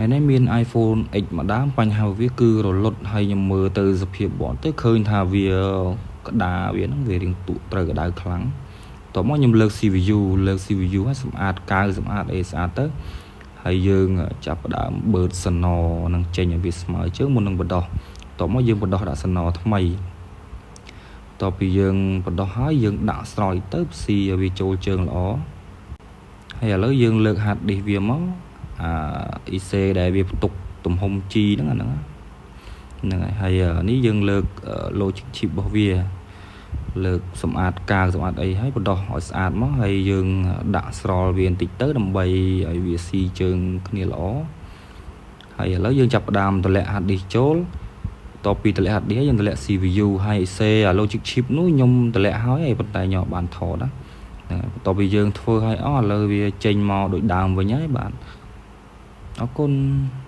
ថ្ងៃនេះមាន iPhone X មួយដើមបញ្ហាវាគឺរលត់ហើយខ្ញុំមើលទៅសភាពបនទៅឃើញថាវាក្តារវាហ្នឹងវារៀងទុកត្រូវក្តៅខ្លាំងតោះមកខ្ញុំលើក CPU លើក CPU ហើយសម្អាតកាវសម្អាតអីស្អាតទៅហើយយើងចាប់ផ្ដើមបឺតសណនឹងចេញឲ្យវាស្មើជើងមុននឹងបដោះតោះមកយើងបដោះដាក់សណថ្មីតទៅពីយើងបដោះហើយយើងដាក់ស្រោចទៅផ្ស៊ីឲ្យវាចូលជើងល្អហើយឥឡូវយើងលើក hard disk វាមកអា IC ដែលវាផ្ទុកទំហំ G ហ្នឹងអាហ្នឹងហ្នឹងហើយហើយនេះយើងលើក logic chip របស់វាលើកសម្អាតកាវសម្អាតអីហើយបដោះឲ្យស្អាតមកហើយយើងដាក់ស្រល់វាបន្តិចទៅដើម្បីឲ្យវាស៊ីជើងគ្នាល្អហើយឥឡូវយើងចាប់ផ្ដើមតម្លាក់ hard disk ចូលតពីតម្លាក់ hard disk យើងតម្លាក់ CPU ហើយ IC អា logic chip នោះខ្ញុំតម្លាក់ហើយហើយប៉ុន្តែខ្ញុំអត់បានថតណាហ្នឹងហើយបន្ទាប់ពីយើងធ្វើឲ្យអស់ឥឡូវវាចេញមកដូចដើមវិញហើយបាទអរគុណ។